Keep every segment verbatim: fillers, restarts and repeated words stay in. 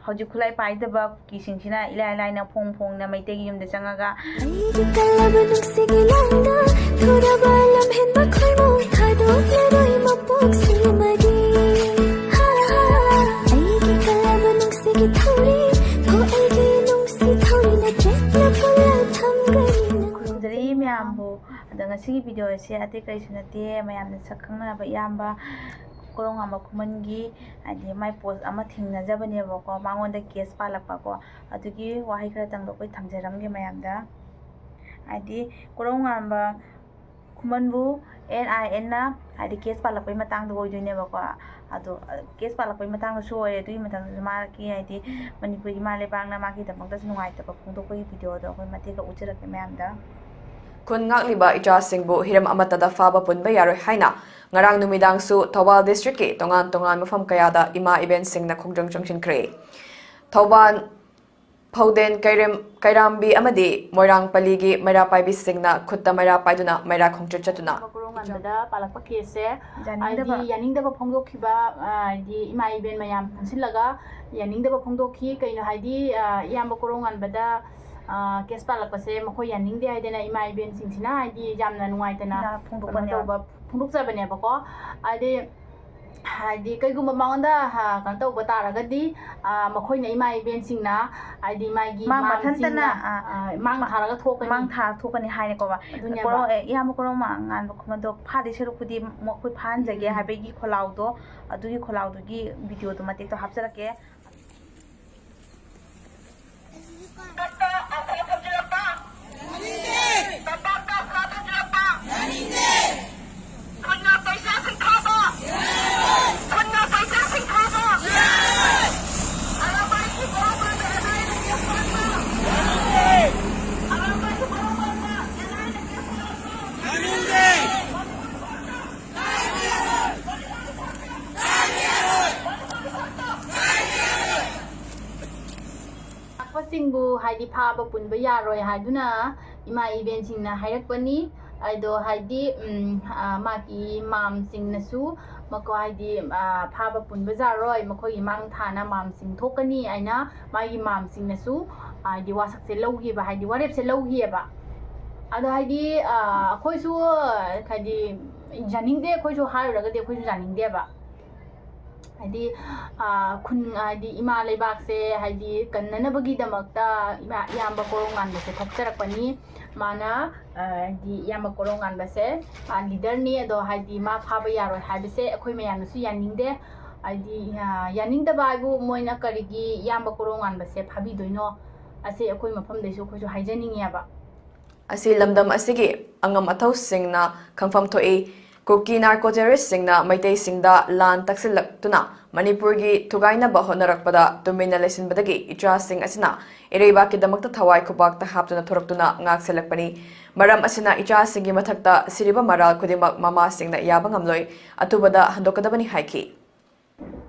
ꯍꯧꯖꯤꯛ ꯈꯨꯠꯂꯥꯏ ꯄꯥꯏꯗꯕ ꯀꯨꯀꯤꯁꯤꯡꯁꯤꯅ ꯏꯂꯥꯏ ꯂꯥꯏꯅ ꯐꯣꯡ ꯐꯣꯡꯅ ꯃꯩꯇꯩꯒꯤ ꯌꯨꯝꯗ ꯆꯪꯉꯒ ꯑꯩꯒꯤ ꯀꯜꯂꯕ ꯅꯨꯡꯁꯤꯒꯤ ꯂꯥꯡꯗ ꯊꯨꯔꯕ ꯂꯝꯍꯦꯟꯕ ꯈꯣꯏꯃꯨ ꯊꯥꯗꯣꯛꯂꯔꯣꯏ ꯃꯄꯣꯛꯁꯤꯃꯗꯤ꯫ ꯍꯥ, ꯍꯥ, ꯑꯩꯒꯤ ꯀꯜꯂꯕ ꯅꯨꯡꯁꯤꯒꯤ ꯊꯧꯔꯤ ꯍꯣ ꯑꯩꯒꯤ ꯅꯨꯡꯁꯤ ꯊꯧꯔꯤꯅ ꯆꯦꯠꯅ ꯄꯨꯜꯂ ꯊꯝꯒꯅꯤ ꯅꯪ꯫ ꯈꯨꯔꯨꯝꯖꯔꯤ ꯃꯌꯥꯝꯕꯨ꯫ ꯑꯗꯣ ꯉꯁꯤꯒꯤ ꯚꯤꯗꯤꯑꯣ ꯑꯁꯤ ꯑꯇꯩ ꯀꯔꯤꯁꯨ ꯅꯠꯇꯦ, ꯃꯌꯥꯝꯅ ꯁꯛ ꯈꯪꯅꯔꯕ ꯏꯌꯥꯝꯕ ꯀꯣꯔꯧꯉꯥꯟꯕ ꯈꯨꯃꯟꯒꯤ ꯍꯥꯏꯗꯤ ꯃꯥꯏ ꯄꯣꯁ ꯑꯃ ꯊꯦꯡꯅꯖꯕꯅꯦꯕꯀꯣ, ꯃꯉꯣꯟꯗ ꯀꯦꯁ ꯄꯥꯜꯂꯛꯄꯀꯣ, ꯑꯗꯨꯒꯤ ꯋꯥꯍꯩ ꯈꯔꯇꯪꯗꯣ ꯑꯩꯈꯣꯏ ꯊꯝꯖꯔꯝꯒꯦ ꯃꯌꯥꯝꯗ꯫ ꯍꯥꯏꯗꯤ ꯀꯣꯔꯧꯉꯥꯟꯕ ꯈꯨꯃꯟꯕꯨ ꯑꯦꯟ ꯑꯥꯏ ꯑꯦꯟꯅ ꯍꯥꯏꯗꯤ ꯀꯦꯁ ꯄꯥꯜꯂꯛꯄꯩ ꯃꯇꯥꯡꯗ ꯑꯣꯏꯗꯣꯏꯅꯦꯕꯀꯣ꯫ ꯑꯗꯣ ꯀꯦꯁ ꯄꯥꯜꯂꯛꯄꯩ ꯃꯇꯥꯡꯗꯁꯨ ꯑꯣꯏꯔꯦ, ꯑꯗꯨꯒꯤ ꯃꯇꯥꯡꯗꯁꯨ ꯃꯥꯒꯤ ꯍꯥꯏꯗꯤ ꯃꯅꯤꯄꯨꯔ ꯏꯃꯥ ꯂꯩꯕꯥꯛꯅ ꯃꯥꯒꯤꯗꯃꯛꯇꯁꯨ ꯅꯨꯡꯉꯥꯏꯇꯕ ꯐꯣꯡꯗꯣꯛꯄꯒꯤ ꯚꯤꯗꯤꯑꯣꯗꯣ ꯑꯩꯈꯣꯏ ꯃꯇꯦꯛ ꯈꯔ ꯎꯠꯆꯔꯛꯀꯦ ꯃꯌꯥꯝꯗ꯫ ꯈꯨꯟ ꯉꯥꯛꯂꯤꯕ ꯏꯆꯥꯁꯤꯡꯕꯨ ꯍꯤꯔꯝ ꯑꯃꯠꯇꯗ ꯐꯥꯕ ꯄꯨꯟꯕ ꯌꯥꯔꯣꯏ ꯍꯥꯏꯅ ꯉꯔꯥꯡ ꯅꯨꯃꯤꯗꯥꯡꯁꯨ ꯊꯧꯕꯥꯜ districtꯀꯤ ꯇꯣꯉꯥꯟ ꯇꯣꯉꯥꯟ ꯃꯐꯝ ꯀꯌꯥꯗ ꯏꯃꯥ ꯏꯕꯦꯟꯁꯤꯡꯅ ꯈꯣꯡꯖꯪ ꯆꯪꯁꯤꯟꯈ꯭ꯔꯦ꯫ ꯊꯧꯕꯥꯜ ꯐꯧꯗꯦꯟ ꯀꯩꯔꯦꯝ-, ꯀꯩꯔꯥꯝꯕꯤ ꯑꯃꯗꯤ ꯃꯣꯏꯔꯥꯡ ꯄꯜꯂꯤꯒꯤ ꯃꯩꯔꯥ ꯄꯥꯏꯕꯤꯁꯤꯡꯅ ꯈꯨꯠꯇ ꯃꯩꯔꯥ ꯄꯥꯏꯗꯨꯅ ꯃꯩꯔꯥ ꯈꯣꯡꯆꯠ ꯆꯠꯇꯨꯅ ꯀꯣꯔꯧꯉꯥꯟꯕꯗ ꯄꯥꯜꯂꯛꯄ ꯀꯦꯁꯁꯦ ꯌꯥꯅꯤꯡꯗꯕ꯫ ꯍꯥꯏꯗꯤ ꯌꯥꯅꯤꯡꯗꯕ ꯐꯣꯡꯗꯣꯛꯈꯤꯕ, ꯑ, ꯍꯥꯏꯗꯤ ꯏꯃꯥ ꯏꯕꯦꯟ ꯃꯌꯥꯝ ꯄꯨꯟꯁꯤꯜꯂꯒ ꯌꯥꯅꯤꯡꯗꯕ ꯐꯣꯡꯗꯣꯛꯈꯤ꯫ ꯀꯩꯅꯣ ꯍꯥꯏꯗꯤ, ꯑ, ꯏꯌꯥꯝꯕ ꯀꯣꯔꯧꯉꯥꯟꯕꯗ, ꯑ, ꯀꯦꯁ ꯄꯥꯜꯂꯛꯄꯁꯦ ꯃꯈꯣꯏ ꯌꯥꯅꯤꯡꯗꯦ ꯍꯥꯏꯗꯅ ꯏꯃꯥ ꯏꯕꯦꯟꯁꯤꯡꯁꯤꯅ ꯍꯥꯏꯗꯤ ꯌꯥꯝꯅ ꯅꯨꯡꯉꯥꯏꯇꯅ ꯌꯥ-, ꯀꯩꯅꯣ ꯐꯣꯡꯗꯣꯛꯄꯅꯦꯕ꯫ ꯇꯧꯕ ꯐꯣꯡꯗꯣꯛꯆꯕꯅꯦꯕꯀꯣ꯫ ꯍꯥꯏꯗꯤ ꯍꯥꯏꯗꯤ ꯀꯩꯒꯨꯝꯕ ꯃꯉꯣꯟꯗ, ꯑ, ꯀꯩꯅꯣ ꯇꯧꯕ ꯇꯥꯔꯒꯗꯤ, ꯑ, ꯃꯈꯣꯏꯅ ꯏꯃꯥ ꯏꯕꯦꯟꯁꯤꯡꯅ ꯍꯥꯏꯗꯤ ꯃꯥꯒꯤ ꯃꯥ ꯃꯥꯝꯁꯤꯡꯅ, ꯃꯊꯟꯇꯅ, ꯑ, ꯑ, ꯃꯥꯡ ꯊꯥꯔꯒ ꯊꯣꯛꯀꯅꯤ꯫ ꯃꯥꯡ ꯊꯥꯔ ꯊꯣꯛꯀꯅꯤ ꯍꯥꯏꯅꯀꯣꯕ꯫ ꯑꯗꯨꯅꯦꯕ꯫ ꯀꯣꯔꯧ-, ꯑꯦ, ꯏꯌꯥꯝꯕ ꯀꯣꯔꯧꯉꯥꯟꯕ ꯈꯨꯃꯟꯗꯣ ꯐꯥꯗꯣꯏ ꯁꯔꯨꯛꯄꯨꯗꯤ ꯃꯈꯣꯏ ꯐꯥꯍꯟꯖꯒꯦ ꯎꯝ꯫ ꯍꯥꯏꯕꯒꯤ ꯈꯣꯜꯂꯥꯎꯗꯣ, ꯑꯗꯨꯒꯤ ꯈꯣꯜꯂꯥꯎꯗꯨꯒꯤ ꯚꯤꯗꯤꯑꯣꯗꯣ ꯃꯇꯦꯛꯇꯣ ꯍꯥꯞꯆꯔꯛꯀꯦ꯫ ꯂꯥꯛꯄꯁꯤꯡꯕꯨ ꯍꯥꯏꯗꯤ ꯐꯥꯕ ꯄꯨꯟꯕ ꯌꯥꯔꯣꯏ ꯍꯥꯏꯗꯨꯅ ꯏꯃꯥ ꯏꯕꯦꯟꯁꯤꯡꯅ ꯍꯥꯏꯔꯛꯄꯅꯤ꯫ ꯑꯗꯣ ꯍꯥꯏꯗꯤ, ꯎꯝ, ꯑ, ꯃꯥꯒꯤ ꯃꯥꯝꯁꯤꯡꯅꯁꯨ, ꯃꯈꯣꯏ ꯍꯥꯏꯗꯤ, ꯑ, ꯐꯥꯕ ꯄꯨꯟꯕ ꯌꯥꯔꯣꯏ, ꯃꯈꯣꯏꯒꯤ ꯃꯥꯡ ꯊꯥꯅ ꯃꯥꯝꯁꯤꯡ ꯊꯣꯛꯀꯅꯤ ꯍꯥꯏꯅ ꯃꯥꯒꯤ ꯃꯥꯝꯁꯤꯡꯅꯁꯨ, ꯑ, ꯍꯥꯏꯗꯤ ꯋꯥꯁꯛꯁꯦ ꯂꯧꯈꯤꯕ, ꯍꯥꯏꯗꯤ ꯋꯥꯔꯦꯞꯁꯦ ꯂꯧꯈꯤꯑꯕ꯫ ꯑꯗꯣ ꯍꯥꯏꯗꯤ, ꯑ, ꯑꯩꯈꯣꯏꯁꯨ, ꯑ, ꯍꯥꯏꯗꯤ ꯌꯥꯅꯤꯡꯗꯦ, ꯑꯩꯈꯣꯏꯁꯨ ꯍꯥꯏꯔꯨꯔꯒꯗꯤ ꯑꯩꯈꯣꯏꯁꯨ ꯌꯥꯅꯤꯡꯗꯦꯕ꯫ ꯍꯥꯏꯗꯤ, ꯑ, ꯈꯨꯟ, ꯍꯥꯏꯗꯤ ꯏꯃꯥ ꯂꯩꯕꯥꯛꯁꯦ ꯍꯥꯏꯗꯤ ꯀꯟꯅꯅꯕꯒꯤꯗꯃꯛꯇ ꯏꯃꯥ, ꯏꯌꯥꯝꯕ ꯀꯣꯔꯧꯉꯥꯟꯕꯁꯦ ꯊꯣꯛꯆꯔꯛꯄꯅꯤ꯫ ꯃꯥꯅ, ꯑ, ꯍꯥꯏꯗꯤ ꯏꯌꯥꯝꯕ ꯀꯣꯔꯧꯉꯥꯟꯕꯁꯦ, ꯑ, leaderꯅꯤ꯫ ꯑꯗꯣ ꯍꯥꯏꯗꯤ ꯃꯥ ꯐꯥꯕ ꯌꯥꯔꯣꯏ ꯍꯥꯏꯕꯁꯦ ꯑꯩꯈꯣꯏ ꯃꯌꯥꯝꯅꯁꯨ ꯌꯥꯅꯤꯡꯗꯦ꯫ ꯍꯥꯏꯗꯤ, ꯑ, ꯌꯥꯅꯤꯡꯗꯕ ꯍꯥꯏꯕꯨ ꯃꯣꯏꯅ ꯀꯔꯤꯒꯤ ꯏꯌꯥꯝꯕ ꯀꯣꯔꯧꯉꯥꯟꯕꯁꯦ ꯐꯥꯕꯤꯗꯣꯏꯅꯣ? ꯑꯁꯤ ꯑꯩꯈꯣꯏ ꯃꯐꯝꯗꯩꯁꯨ ꯑꯩꯈꯣꯏꯁꯨ ꯍꯥꯏꯖꯅꯤꯡꯉꯦꯕ꯫ ꯑꯁꯤ ꯂꯝꯗꯝ ꯑꯁꯤꯒꯤ ꯑꯉꯝ ꯑꯊꯧꯁꯤꯡꯅ ꯈꯪꯐꯝ ꯊꯣꯛꯏ꯫ ꯀꯨꯀꯤ narco terroristꯁꯤꯡꯅ ꯃꯩꯇꯩꯁꯤꯡꯗ ꯂꯥꯟ ꯇꯛꯁꯤꯜꯂꯛꯇꯨꯅ ꯃꯅꯤꯄꯨꯔꯒꯤ ꯊꯨꯒꯥꯏꯅꯕ ꯍꯣꯠꯅꯔꯛꯄꯗ ꯇꯨꯃꯤꯟꯅ ꯂꯩꯁꯤꯟꯕꯗꯒꯤ ꯏꯆꯥꯁꯤꯡ ꯑꯁꯤꯅ ꯏꯔꯩꯕꯥꯛꯀꯤꯗꯃꯛꯇ ꯊꯋꯥꯏ ꯈꯨꯕꯥꯛꯇ ꯍꯥꯞꯇꯨꯅ ꯊꯣꯔꯛꯇꯨꯅ ꯉꯥꯛ ꯁꯦꯜꯂꯛꯄꯅꯤ꯫ ꯃꯔꯝ ꯑꯁꯤꯅ ꯏꯆꯥꯁꯤꯡꯒꯤ ꯃꯊꯛꯇ ꯁꯤꯔꯤꯕ ꯃꯔꯥꯜ ꯈꯨꯗꯤꯡꯃꯛ ꯃꯃꯥꯁꯤꯡꯅ ꯌꯥꯕ ꯉꯝꯂꯣꯏ꯫ ꯑꯊꯨꯕꯗ ꯍꯟꯗꯣꯛꯀꯗꯕꯅꯤ ꯍꯥꯏꯈꯤ꯫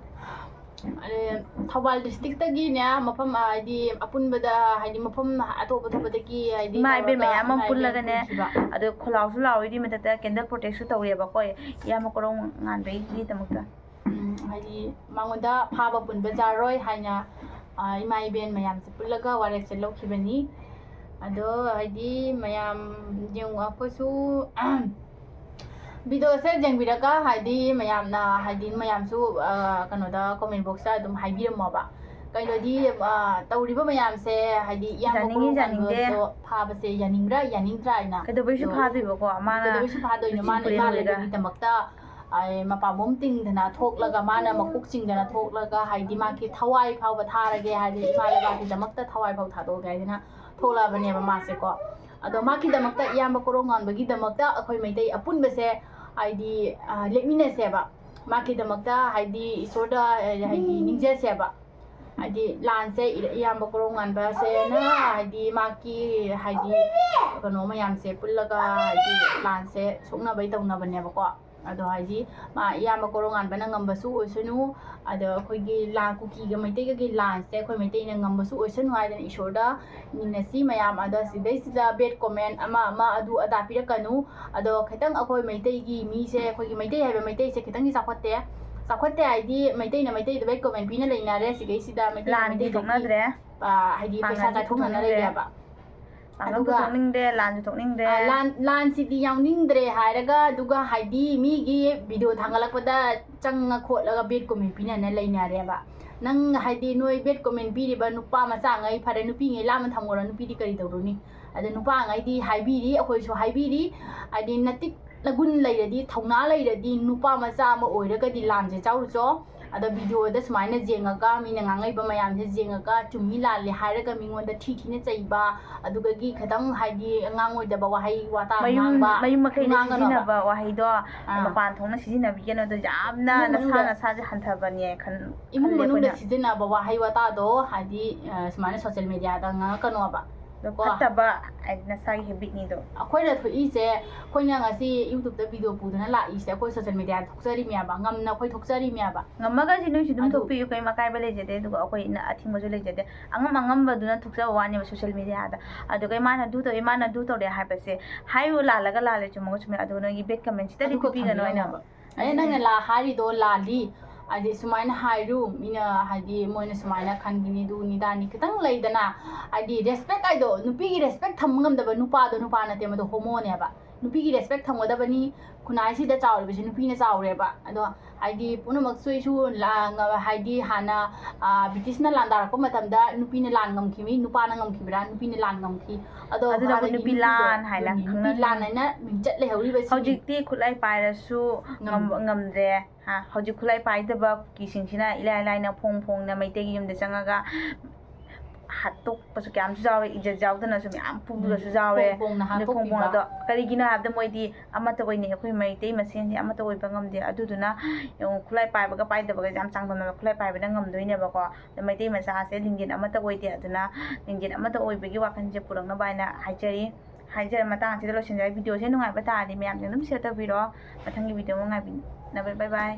ꯑꯦ, ꯊꯧꯕꯥꯜ districtꯇꯒꯤꯅꯦ, ꯃꯐꯝ, ꯍꯥꯏꯗꯤ ꯑꯄꯨꯟꯕꯗ, ꯍꯥꯏꯗꯤ ꯃꯐꯝ ꯑꯇꯣꯞ ꯑꯇꯣꯞꯄꯗꯒꯤ, ꯍꯥꯏꯗꯤ ꯏꯃꯥ ꯏꯕꯦꯟ ꯇꯧꯔꯒ ꯃꯌꯥꯝ ꯑꯃ ꯏꯃꯥ ꯏꯕꯦꯟ ꯄꯨꯜꯂꯒꯅꯦ, ꯄꯨꯟꯈꯤꯕ꯫ ꯑꯗꯣ ꯈꯣꯜꯂꯥꯎꯁꯨ ꯂꯥꯎꯔꯤꯗꯤ ꯃꯊꯛꯇ candle protection ꯁꯨ ꯇꯧꯔꯦꯕꯀꯣ, ꯏꯌꯥꯝꯕ ꯀꯣꯔꯧ ꯉꯥꯟꯕꯒꯤꯗꯃꯛꯇ꯫ ꯎꯝ, ꯍꯥꯏꯗꯤ ꯃꯉꯣꯟꯗ ꯐꯥꯕ ꯄꯨꯟꯕ ꯆꯥꯔꯣꯏ ꯍꯥꯏꯅ, ꯑ, ꯏꯃꯥ ꯏꯕꯦꯟ ꯃꯌꯥꯝꯁꯦ ꯄꯨꯜꯂꯒ ꯋꯥꯔꯦꯞꯁꯦ ꯂꯧꯈꯤꯕꯅꯤ꯫ ꯑꯗꯣ ꯍꯥꯏꯗꯤ ꯃꯌꯥꯝ ꯌꯦꯡꯉꯨ, ꯑꯩꯈꯣꯏꯁꯨ videoꯁꯦ ꯌꯦꯡꯕꯤꯔꯒ ꯍꯥꯏꯗꯤ ꯃꯌꯥꯝꯅ, ꯍꯥꯏꯗꯤ ꯃꯌꯥꯝꯁꯨ, ꯑ, ꯀꯩꯅꯣꯗ comment boxꯇ ꯑꯗꯨꯝ ꯍꯥꯏꯕꯤꯔꯝꯃꯣꯕ꯫ ꯀꯩꯅꯣꯗꯤ, ꯑ, ꯇꯧꯔꯤꯕ ꯃꯌꯥꯝꯁꯦ ꯍꯥꯏꯗꯤ ꯏꯌꯥꯝꯕ ꯌꯥꯅꯤꯡꯉꯤ, ꯀꯣꯔꯧꯉꯥꯟꯕꯗꯣ ꯌꯥꯅꯤꯡꯗꯦ꯫ ꯐꯥꯕꯁꯦ ꯌꯥꯅꯤꯡꯕ꯭ꯔꯥ ꯌꯥꯅꯤꯡꯗ꯭ꯔꯥ ꯍꯥꯏꯅ꯫ ꯀꯩꯗꯧꯕꯩꯁꯨ ꯑꯗꯣ ꯐꯥꯗꯣꯏꯕꯀꯣ? ꯃꯥꯅ ꯀꯩꯗꯧꯕꯩꯁꯨ ꯐꯥꯗꯣꯏꯅꯣ? ꯃꯆꯤꯟ ꯃꯥꯅ ꯄꯨꯔꯦꯟ ꯏꯃꯥ ꯑꯣꯏꯔꯒ꯫ ꯂꯩꯕꯥꯛꯀꯤꯗꯃꯛꯇ, ꯑ, ꯃꯄꯥꯝꯕꯣꯝ ꯇꯤꯡꯗꯅ ꯊꯣꯛꯂꯒ, ꯃꯥꯅ ꯃꯀꯣꯛ ꯆꯤꯡꯗꯅ ꯊꯣꯛꯂꯒ, ꯍꯥꯏꯗꯤ ꯃꯥꯒꯤ ꯊꯋꯥꯏ ꯐꯥꯎꯕ ꯊꯥꯔꯒꯦ, ꯍꯥꯏꯗꯤ ꯏꯃꯥ ꯂꯩꯕꯥꯛꯀꯤꯗꯃꯛꯇ ꯊꯋꯥꯏ ꯐꯥꯎ ꯊꯥꯗꯣꯛꯑꯒꯦ ꯍꯥꯏꯗꯅ ꯊꯣꯛꯂꯛꯑꯕꯅꯦꯕ ꯃꯥꯁꯦꯀꯣ꯫ ꯑꯗꯣ ꯃꯥꯒꯤꯗꯃꯛꯇ, ꯏꯌꯥꯝꯕ ꯀꯣꯔꯧꯉꯥꯟꯕꯒꯤꯗꯃꯛꯇ ꯑꯩꯈꯣꯏ ꯃꯩꯇꯩ ꯑꯄꯨꯟꯕꯁꯦ ꯍꯥꯏꯗꯤ, ꯑ, ꯂꯦꯞꯃꯤꯟꯅꯁꯦꯕ꯫ ꯃꯥꯒꯤꯗꯃꯛꯇ ꯍꯥꯏꯗꯤ ꯏꯁꯣꯔꯗ, ꯑ, ꯍꯥꯏꯗꯤ ꯅꯤꯡꯖꯁꯦꯕ꯫ ꯍꯥꯏꯗꯤ ꯂꯥꯟꯁꯦ ꯏ-, ꯏꯌꯥꯝꯕ ꯀꯣꯔꯧꯉꯥꯟꯕꯁꯦꯅ ꯍꯥꯏꯗꯤ ꯃꯥꯒꯤ ꯍꯥꯏꯗꯤ ꯀꯩꯅꯣ ꯃꯌꯥꯝꯁꯦ ꯄꯨꯜꯂꯒ ꯍꯥꯏꯗꯤ ꯂꯥꯟꯁꯦ ꯁꯣꯛꯅꯕꯩ ꯇꯧꯅꯕꯅꯦꯕꯀꯣ꯫ ꯑꯗꯣ ꯍꯥꯏꯗꯤ ꯃꯥ ꯏꯌꯥꯝꯕ ꯀꯣꯔꯧꯉꯥꯟꯕꯅ ꯉꯝꯕꯁꯨ ꯑꯣꯏꯁꯅꯨ, ꯑꯗꯣ ꯑꯩꯈꯣꯏꯒꯤ ꯂꯥꯟ, ꯀꯨꯀꯤꯒ ꯃꯩꯇꯩꯒꯒꯤ ꯂꯥꯟꯁꯦ ꯑꯩꯈꯣꯏ ꯃꯩꯇꯩꯅ ꯉꯝꯕꯁꯨ ꯑꯣꯏꯁꯅꯨ ꯍꯥꯏꯗꯅ ꯏꯁꯣꯔꯗ ꯅꯤꯟꯅꯁꯤ ꯃꯌꯥꯝ꯫ ꯑꯗꯣ ꯁꯤꯗꯩꯁꯤꯗ bad comment ꯑꯃ ꯑꯃ ꯑꯗꯨ ꯑꯗꯥ ꯄꯤꯔꯛꯀꯅꯨ꯫ ꯑꯗꯣ ꯈꯤꯇꯪ ꯑꯩꯈꯣꯏ ꯃꯩꯇꯩꯒꯤ ꯃꯤꯁꯦ, ꯑꯩꯈꯣꯏꯒꯤ ꯃꯩꯇꯩ ꯍꯥꯏꯕ ꯃꯩꯇꯩꯁꯦ ꯈꯤꯇꯪꯗꯤ ꯆꯥꯎꯈꯠꯇꯦ꯫ ꯆꯥꯎꯈꯠꯇꯦ ꯍꯥꯏꯗꯤ ꯃꯩꯇꯩꯅ ꯃꯩꯇꯩꯗ bad comment ꯄꯤꯅ ꯂꯩꯅꯔꯦ꯫ ꯁꯤꯗꯩꯁꯤꯗ ꯃꯩꯇꯩꯅ ꯂꯥꯟꯗꯤ ꯃꯩꯇꯩꯗꯒꯤ, ꯊꯣꯛꯅꯗ꯭ꯔꯦ꯫ ꯑ, ꯍꯥꯏꯗꯤ ꯄꯩꯁꯥ ꯄꯥꯡꯒꯜꯗꯤ ꯆꯥꯊꯣꯛꯅꯅ ꯄꯨꯊꯣꯛꯅꯤꯡꯗꯦ꯫ ꯂꯩꯔꯦꯕ꯫ ꯄꯥꯡꯒꯜ ꯑꯗꯨꯒ, ꯄꯨꯊꯣꯛꯅꯤꯡꯗꯦ, ꯂꯥꯟꯁꯨ ꯊꯣꯛꯅꯤꯡꯗꯦ꯫ ꯑ, ꯂꯥꯟ, ꯂꯥꯟꯁꯤꯗꯤ ꯌꯥꯎꯅꯤꯡꯗ꯭ꯔꯦ ꯍꯥꯏꯔꯒ, ꯑꯗꯨꯒ ꯍꯥꯏꯗꯤ ꯃꯤꯒꯤ video ꯊꯥꯡꯒꯠꯂꯛꯄꯗ ꯆꯪꯉ ꯈꯣꯠꯂꯒ bad comment ꯄꯤꯅꯅ ꯂꯩꯅꯔꯦꯕ꯫ ꯅꯪ ꯍꯥꯏꯗꯤ ꯅꯣꯏ bad comment ꯄꯤꯔꯤꯕ ꯅꯨꯄꯥ ꯃꯆꯥꯉꯩ, ꯐꯔꯦ, ꯅꯨꯄꯤꯉꯩ ꯂꯥꯞꯅ ꯊꯝꯈ꯭ꯔꯣ, ꯅꯨꯄꯤꯗꯤ ꯀꯔꯤ ꯇꯧꯔꯨꯅꯤ? ꯑꯗ ꯅꯨꯄꯥꯉꯩꯗꯤ ꯍꯥꯏꯕꯤꯔꯤ, ꯑꯩꯈꯣꯏꯁꯨ ꯍꯥꯏꯕꯤꯔꯤ, ꯍꯥꯏꯗꯤ ꯅꯇꯤꯛ ꯅꯒꯨꯟ ꯂꯩꯔꯗꯤ, ꯊꯧꯅꯥ ꯂꯩꯔꯗꯤ, ꯅꯨꯄꯥ ꯃꯆꯥ ꯑꯃ ꯑꯣꯏꯔꯒꯗꯤ ꯂꯥꯟꯁꯦ ꯆꯥꯎꯔꯨꯆꯣ꯫ ꯑꯗꯣ videoꯗ ꯁꯨꯃꯥꯏꯅ ꯌꯦꯡꯉꯒ, ꯃꯤꯅ ꯉꯥꯡꯉꯛꯏꯕ ꯃꯌꯥꯝꯁꯦ ꯌꯦꯡꯉꯒ, ꯆꯨꯝꯃꯤ ꯂꯥꯜꯂꯤ ꯍꯥꯏꯔꯒ ꯃꯤꯉꯣꯟꯗ ꯊꯤ ꯊꯤꯅ ꯆꯩꯕ, ꯑꯗꯨꯗꯒꯤ ꯈꯤꯇꯪ ꯍꯥꯏꯗꯤ ꯉꯥꯡꯉꯣꯏꯗꯕ ꯋꯥꯍꯩ ꯋꯥꯇꯥ ꯃꯌꯨꯝ, ꯉꯥꯡꯕ, ꯃꯌꯨꯝ ꯃꯀꯩꯗ ꯉꯥꯡꯒꯅꯣꯕ꯫ ꯁꯤꯖꯤꯟꯅꯕ ꯋꯥꯍꯩꯗꯣ ꯑꯥ꯫ ꯃꯄꯥꯟ ꯊꯣꯛꯅ ꯁꯤꯖꯤꯟꯅꯕꯤꯒꯅꯣ꯫ ꯑꯗꯣ ꯌꯥꯝꯅ ꯏꯃꯨꯡ ꯅꯁꯥ ꯃꯅꯨꯡꯗ, ꯅꯁꯥꯁꯦ ꯍꯟꯊꯕꯅꯦ ꯈꯟ-, ꯏꯃꯨꯡ ꯈꯜꯂꯦ ꯃꯅꯨꯡꯗ ꯑꯩꯈꯣꯏꯅ꯫ ꯁꯤꯖꯤꯟꯅꯕ ꯋꯥꯍꯩ ꯋꯥꯇꯥꯗꯣ ꯍꯥꯏꯗꯤ, ꯑ, ꯁꯨꯃꯥꯏꯅ social mediaꯗ ꯉꯥꯡꯉꯛꯀꯅꯣꯕ꯫ ꯑꯗꯣ ꯀꯣ? ꯐꯠꯇꯕ ꯍꯥꯏꯗꯤ ꯅꯁꯥꯒꯤ habitꯅꯤꯗꯣ꯫ ꯑꯩꯈꯣꯏꯅ ꯊꯣꯛꯏꯁꯦ, ꯑꯩꯈꯣꯏꯅ ꯉꯁꯤ YouTubeꯇ video ꯄꯨꯗꯅ ꯂꯥꯛꯏꯁꯦ, ꯑꯩꯈꯣꯏ social mediaꯗ ꯊꯣꯛꯆꯔꯤꯃꯦꯕ, ꯉꯝꯅ ꯑꯩꯈꯣꯏ ꯊꯣꯛꯆꯔꯤꯃꯦꯕ꯫ ꯉꯝꯃꯒꯗꯤ ꯅꯣꯏꯁꯨ ꯑꯗꯨꯝ ꯑꯗꯨ ꯊꯣꯛꯄꯤꯌꯨ, ꯀꯩꯝ ꯑꯀꯥꯏꯕ ꯂꯩꯖꯗꯦ, ꯑꯗꯨꯒ ꯑꯩꯈꯣꯏꯅ ꯑꯊꯤꯡꯕꯁꯨ ꯂꯩꯖꯗꯦ꯫ ꯑꯉꯝ ꯑꯉꯝꯕꯗꯨꯅ ꯊꯣꯛꯆꯕ ꯋꯥꯅꯦꯕ social mediaꯗ꯫ ꯑꯗꯨꯒ ꯏꯃꯥꯅ ꯑꯗꯨ ꯇꯧꯋꯦ, ꯏꯃꯥꯅ ꯑꯗꯨ ꯇꯧꯔꯦ ꯍꯥꯏꯕꯁꯦ ꯍꯥꯏꯌꯨ, ꯂꯥꯜꯂꯒ ꯂꯥꯜꯂꯦ, ꯆꯨꯝꯃꯒ ꯆꯨꯝꯃꯦ, ꯑꯗꯨꯒ ꯅꯣꯏꯒꯤ bad commentꯁꯤꯗꯗꯤ ꯑꯗꯨꯈꯛ ꯄꯤꯕꯤꯒꯅꯨ ꯍꯥꯏꯅ꯫ ꯊꯝꯕꯤꯒꯅꯣꯕ꯫ ꯑꯦ, ꯅꯪꯅ ꯂꯥ-, ꯍꯥꯏꯔꯤꯗꯣ ꯂꯥꯜꯂꯤ, ꯍꯥꯏꯗꯤ ꯁꯨꯃꯥꯏꯅ ꯍꯥꯏꯔꯨ, ꯃꯤꯅ ꯍꯥꯏꯗꯤ ꯃꯣꯏꯅ ꯁꯨꯃꯥꯏꯅ ꯈꯟꯈꯤꯅꯤ, ꯑꯗꯨꯅꯤ, ꯗꯥꯅꯤ, ꯈꯤꯇꯪ ꯂꯩꯗꯅ, ꯍꯥꯏꯗꯤ respect ꯍꯥꯏꯗꯣ, ꯅꯨꯄꯤꯒꯤ respect ꯊꯝꯕ ꯉꯝꯗꯕ ꯅꯨꯄꯥꯗꯣ ꯅꯨꯄꯥ ꯅꯠꯇꯦ, ꯃꯗꯣ homoꯅꯦꯕ꯫ ꯅꯨꯄꯤꯒꯤ respect ꯊꯝꯒꯗꯕꯅꯤ꯫ ꯈꯨꯟꯅꯥꯏꯁꯤꯗ ꯆꯥꯎꯔꯤꯕꯁꯤꯁꯨ ꯅꯨꯄꯤꯅ ꯆꯥꯎꯔꯦꯕ꯫ ꯑꯗꯣ ꯍꯥꯏꯗꯤ ꯄꯨꯝꯅꯃꯛꯁꯨ ꯑꯩꯁꯨ ꯂꯥ-, ꯉ-, ꯍꯥꯏꯗꯤ ꯍꯥꯟꯅ, ꯑ, ꯕ꯭ꯔꯤꯇꯤꯁꯅ ꯂꯥꯟꯗꯥꯔꯛꯄ ꯃꯇꯝꯗ ꯅꯨꯄꯤꯅ ꯂꯥꯟ ꯉꯝꯈꯤꯕꯅꯤ, ꯅꯨꯄꯥꯅ ꯉꯝꯈꯤꯕ꯭ꯔꯥ? ꯅꯨꯄꯤꯅ ꯂꯥꯟ ꯉꯝꯈꯤ꯫ ꯑꯗꯣ ꯑꯗꯨꯅꯕꯨ ꯍꯥꯟꯅꯒꯤ ꯅꯨꯄꯤ ꯅꯨꯄꯤꯗꯣ, ꯂꯥꯟ ꯍꯥꯏꯅ ꯑꯗꯨꯅꯤ, ꯅꯨꯄꯤ ꯈꯪꯅꯔꯤꯅꯤ꯫ ꯂꯥꯟ ꯍꯥꯏꯅ ꯃꯤꯡꯆꯠ ꯂꯩꯍꯧꯔꯤꯕꯁꯤꯅꯤ꯫ ꯍꯧꯖꯤꯛꯇꯤ ꯈꯨꯠꯂꯥꯏ ꯄꯥꯏꯔꯁꯨ ꯉꯝ-, ꯉꯝ-, ꯉꯝꯗ꯭ꯔꯦ꯫ ꯍꯥ, ꯍꯧꯖꯤꯛ ꯈꯨꯠꯂꯥꯏ ꯄꯥꯏꯗꯕ ꯀꯨꯀꯤꯁꯤꯡꯁꯤꯅ ꯏꯂꯥꯏ ꯂꯥꯏꯅ ꯐꯣꯡ ꯐꯣꯡꯅ ꯃꯩꯇꯩꯒꯤ ꯌꯨꯝꯗ ꯆꯪꯉꯒ ꯍꯥꯠꯇꯣꯛꯄꯁꯨ ꯀꯌꯥꯝꯁꯨ ꯌꯥꯎꯔꯦ, ꯏꯖꯠ ꯌꯥꯎꯗꯅꯁꯨ ꯃꯌꯥꯝ ꯐꯨꯕꯒꯁꯨ ꯌꯥꯎꯔꯦ꯫ ꯐꯣꯡ ꯐꯣꯡꯅ ꯑꯗꯨ ꯐꯣꯡ ꯍꯥꯠꯇꯣꯛꯄꯤꯕ꯫ ꯐꯣꯡꯅ, ꯑꯗꯣ ꯀꯔꯤꯒꯤꯅꯣ ꯍꯥꯏꯕꯗ ꯃꯣꯏꯗꯤ ꯑꯃꯠꯇ ꯑꯣꯏꯅꯩ, ꯑꯩꯈꯣꯏ ꯃꯩꯇꯩ ꯃꯁꯦꯟꯁꯦ ꯑꯃꯠꯇ ꯑꯣꯏꯕ ꯉꯝꯗꯦ꯫ ꯑꯗꯨꯗꯨꯅ ꯌꯦꯡꯉꯨ, ꯈꯨꯠꯂꯥꯏ ꯄꯥꯏꯕꯒ ꯄꯥꯏꯗꯕꯒꯁꯦ ꯌꯥꯝ ꯆꯥꯡꯗꯝꯅꯕ, ꯈꯨꯠꯂꯥꯏ ꯄꯥꯏꯕꯅ ꯉꯝꯗꯣꯏꯅꯦꯕꯀꯣ꯫ ꯑꯗ ꯃꯩꯇꯩ ꯃꯆꯥꯁꯦ ꯂꯤꯡꯖꯦꯜ ꯑꯃꯠꯇ ꯑꯣꯏꯗꯦ, ꯑꯗꯨꯅ ꯂꯤꯡꯖꯦꯜ ꯑꯃꯠꯇ ꯑꯣꯏꯕꯒꯤ ꯋꯥꯈꯜꯁꯦ ꯄꯨꯔꯛꯅꯕ ꯍꯥꯏꯅ ꯍꯥꯏꯖꯔꯤ꯫ ꯍꯥꯏꯖꯔ ꯃꯇꯥꯡ ꯑꯁꯤꯗ ꯂꯣꯏꯁꯤꯟꯖꯔꯦ꯫ ꯚꯤꯗꯤꯑꯣꯁꯦ ꯅꯨꯡꯉꯥꯏꯕ ꯇꯥꯔꯗꯤ ꯃꯌꯥꯝꯁꯤꯡ ꯑꯗꯨꯝ ꯁꯤꯌꯔ ꯇꯧꯕꯤꯔꯣ꯫ ꯃꯊꯪꯒꯤ ꯚꯤꯗꯤꯑꯣ ꯑꯃ ꯉꯥꯏꯕꯤꯅꯕ꯫ ꯕꯥꯏ ꯕꯥꯏ꯫